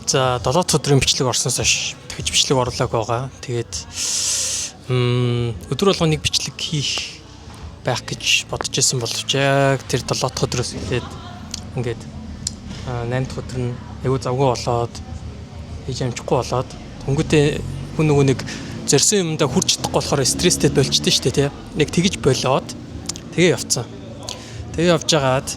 За, 7 дахь өдрийн бичлэг орсноос хойш дахиж бичлэг оруулаагүй байгаа. Тэгээд өдөр болгон нэг бичлэг хийх байх гэж бодож исэн боловч яг тэр 7 дахь өдрөөс эхлээд ингээд 8 дахь өдөр нь айгүй завгүй болоод, хийж амжихгүй болоод, хөнгөтэй хүн нөгөө нэг зорьсон юмдаа хүрч чадахгүй болохоор стресстэй болчихдээ шүү дээ, тий. Яг тэгэж болоод тэгээ явцсан. Тэгээ явж байгаад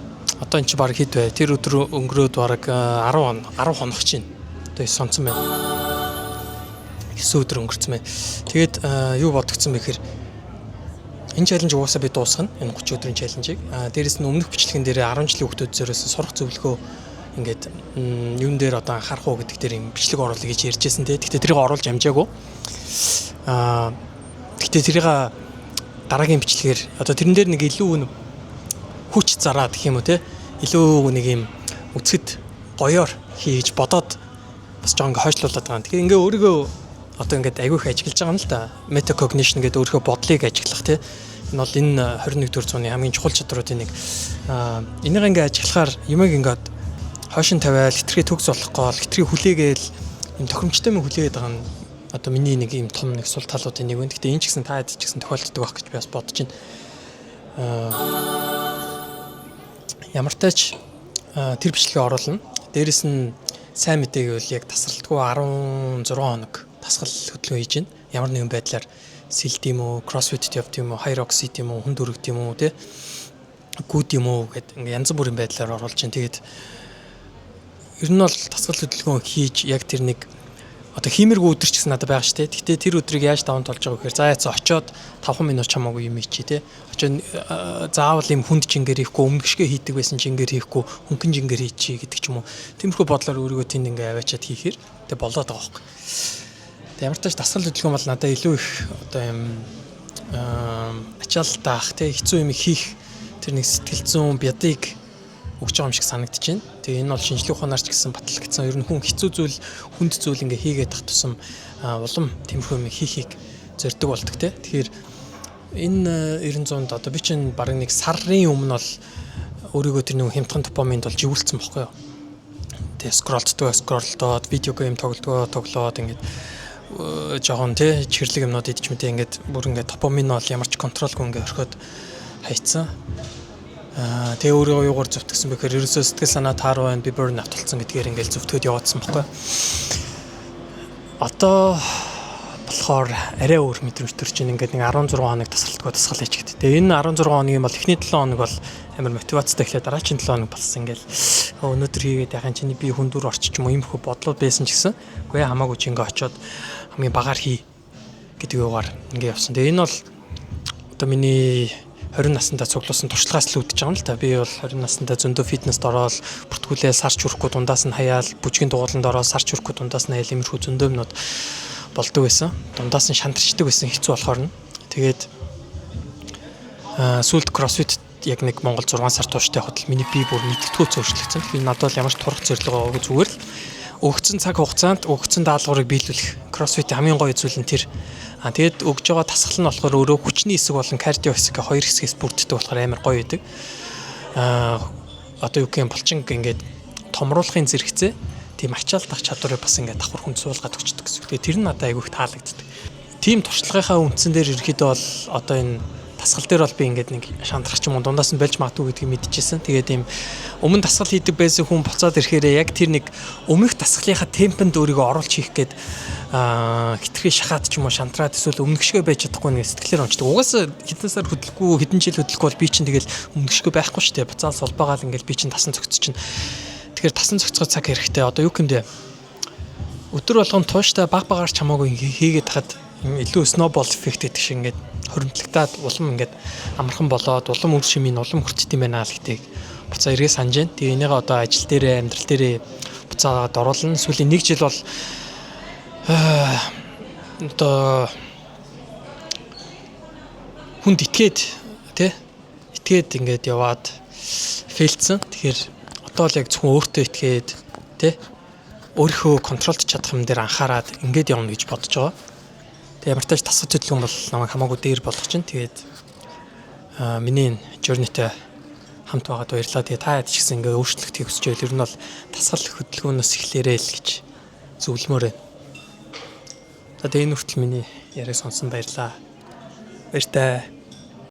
одоо эн чи баг хэд вэ? Тэр өдөр өнгөрөөд баг 10 он 10 хоног чинь. Одоо сонцсон байна. 9 өдөр өнгөрцөн байна. Тэгээд юу бодогдсон бэ гэхээр энэ challenge угаасаа би дуусгана. Энэ 30 өдрийн challenge ийг. Дээрэс нь өмнөх бичлэгэн дээр 10 жилийн хүүхдүүд зориулсан сурах зөвлөгөө ингээд юун дээр одоо анхаарах уу гэдэг дээр юм бичлэг оруулъя гэж ярьжсэн те. Гэхдээ тэрийг оруулж амжаагүй. Гэхдээ тэрийг дараагийн бичлэгээр одоо тэрэн дээр нэг илүү хүч зараад гэх юм уу те. Илүү нэг юм үзэхэд гоёор хийж бодоод бас жоо ингээ хойшлуулад байгаа. Тэгэхээр ингээ өөрийгөө одоо ингээд айгүй их ажиглаж байгаа юм л да. Metacognition гэдэг өөрийнхөө бодлыг ажиглах те. Энэ бол энэ 21 дугаар зууны хамгийн чухал чадруудын нэг. Энийг ингээ ажиглахаар юмыг ингээд хойшин тавиал, хитрхи төгс болох гол, хитрхи хүлээгээл юм тохиромжтой юм хүлээгээд байгаа нь одоо миний нэг юм том нэг сул талуудын нэг байна. Гэхдээ энэ ч гэсэн та хэд ч гэсэн тохиолддог байх гэж би бас бодож байна. Ямар тач тэр бичлэгээ оруулна. Дээрэс нь сайн мэдээ гэвэл яг тасралтгүй 16 хоног дасгал хөдөлгөөн хийж байна. Ямар нэгэн байдлаар сэлд юм уу, CrossFit явд юм уу, Hyrox юм уу, хүнд өргөд юм уу, тэ, гүйд юм уу гэд ингээ янз бүрийн байдлаар оруулж байна. Тэгээд ер нь бол дасгал хөдөлгөөн хийж яг тэр нэг одоо хиймэргүй өдөр ч гэсэн надад байгаа шүү дээ. Гэхдээ тэр өдрийг яаж даван туулж байгаа гэхээр за яцаа очоод 5 минут чамаагүй юм ичи те. Очоод заавал юм хүнд жингээр хийхгүй, өмнөгшгөө хийдэг байсан жингээр хийхгүй, хөнгөн жингээр хийчихье гэдэг ч юм уу. Тиймэрхүү бодлоор өөрийгөө тэнд ингээ аваачаад хийхээр тэг болоод байгаа байхгүй. Тэг ямар ч тач дасгал хөдөлгөөн бол надад илүү их одоо юм ачаал даах те, хэцүү юм хийх тэр нэг сэтгэл зүйн бядыг өгч байгаа юм шиг санагдаж байна. Тэгээ энэ бол шинжлэх ухаанаар ч гэсэн батлагдсан. Ер нь хүн хэцүү зүйл, хүнд зүйл ингээ хийгээд тах тусам улам тиймэрхүү юм хийхийг зорддог болдог те. Тэгэхээр энэ 90 100-д одоо би чинь бараг нэг сарын өмнө бол өөрийгөө тэр нэг хямдхан допаминд бол живүүлсэн бохгүй юу. Тэгээ scroll ддог, scroll доод, video game тоглодгоо, тоглоод, ингээд жоохон те чихэрлэг юмнууд идэж мэдээ, ингээд бүр ингээд допамин бол ямар ч control гүй ингээд орхиод хайцсан. Тэгээ өөрийгөө юугаар зөвтгсөн бэ гэхээр ерөөсөө сэтгэл санаа тааруу байна, би burn out болсон гэдгээр ингээл зөвтгөөд яваадсан бохгүй. Одоо болохоор арай өөр мэдрэмж төрж байна. Ингээд нэг 16 хоног тасралтгүй дасгал хийчихдэг. Тэгээ энэ 16 хоногийн бол эхний 7 хоног бол амар мотивацтай эхлээд дараагийн 7 хоног болсон ингээл өнөөдөр хийгээд яхаа чиний би хүндүр орчих юм уу юм хөө бодлоо байсан ч гэсэн үгүй хамаагүй, чи ингээ очиод хамгийн багаар хий гэдэг юугаар ингээ явсан. Тэгээ энэ бол одоо миний 20 наснда цуглуулсан туршлагаас л үүдэж байгаа юм л та. Би бол 20 наснда зөндөө фитнест ороод, бүртгүүлээ сарч хүрэхгүй дундаас нь хаяал, бүжгийн дугууланд ороод сарч хүрэхгүй дундаас нь хаяал, иймэрхүү зөндөө юмнууд болдог байсан. Дундаас нь шантарчдаг байсан, хэцүү болохоор нь. Тэгээд сүүлд CrossFit яг нэг Монгол 6 сар тууштай явахад л миний бие бүр мэдгэдэггүй өөрчлөгдсөн. Би надад бол ямар ч турах зорилго байгаагүй, зүгээр л өгсөн цаг хугацаанд өгсөн даалгаврыг биелүүлэх. CrossFit хамгийн гоё зүйл нь тэр. Тэгээд өгж байгаа дасгал нь болохоор өөрөө хүчний хэсэг болон cardio хэсэг, хоёр хэсгээс бүрддэг болохоор амар гоё байдаг. Одоо юу гэх юм, булчинг ингээд томруулахын зэрэгцээ тийм ачаал дах чадварыг бас ингээд давхар хүнд суулгаад өгчдөг гэсэн. Тэгээд тэр нь надад айгүй их таалагддаг. Тийм туршлагынхаа үндсэн дээр ерөөхдөө бол одоо энэ дасгал дээр бол би ингээд нэг шантрах ч юм уу, дундаас нь болж магадгүй гэдгийг мэдчихсэн. Тэгээд ийм өмнө дасгал хийдэг байсан хүн буцаад ирэхээр яг тэр нэг өмнөх дасгалынхаа темпэнд өөрийгөө оруулж хийх гээд хитрхи шахаад ч юм уу, шантраад, эсвэл өмнөх шигээ байж чадахгүй нэг сэтгэлээр онцдог. Угаасаа хэдэн сар хөдлөхгүй, хэдэн жил хөдлөхгүй бол би чинь тэгэл өмнөх шигээ байхгүй шүү дээ. Буцаал сулбаагаал ингээл би чинь тасан зөгц чинь. Тэгэхээр тасан зөгцгөө цаг хэрэгтэй. Одоо юу гэмдэ, өдөр болгон тууштай баг багаар ч хамаагүй хийгээд тахад илүү snowball effect гэдэг шиг ингээд хоригдлогдоод, улам ингээд амархан болоод, улам үр шимийн улам хүрчт юм байна л гэдгийг буцаа эргээ санаж байна. Тэгээ энийгээ одоо ажил дээрээ, амьдрал дээрээ буцаагаад оруулна. Сүүлийн нэг жил бол одоо хүнд итгээд тий итгээд ингээд яваад fail дсэн. Тэгэхээр одоо л яг зөвхөн өөртөө итгээд тий өөрийнхөө control дож чадах юм дээр анхаарад ингээд явна гэж бодож байгаа. Тэгээ ямар ч тач дасгал хөдөлгөөн бол намайг хамаагүй дээр болгох чинь. Тэгээд миний journey-тэй хамт байгаад баярлалаа. Тэгээ та хэд ч гэсэн ингээ өөрчлөлт хийх хүсэж байвал ер нь бол дасгал хөдөлгөөнөөс эхлээрэй л гэж. Зөвлөмөр байна. За, тэгээ энэ хүртэл миний яриаг сонссон баярлаа. Баяртай.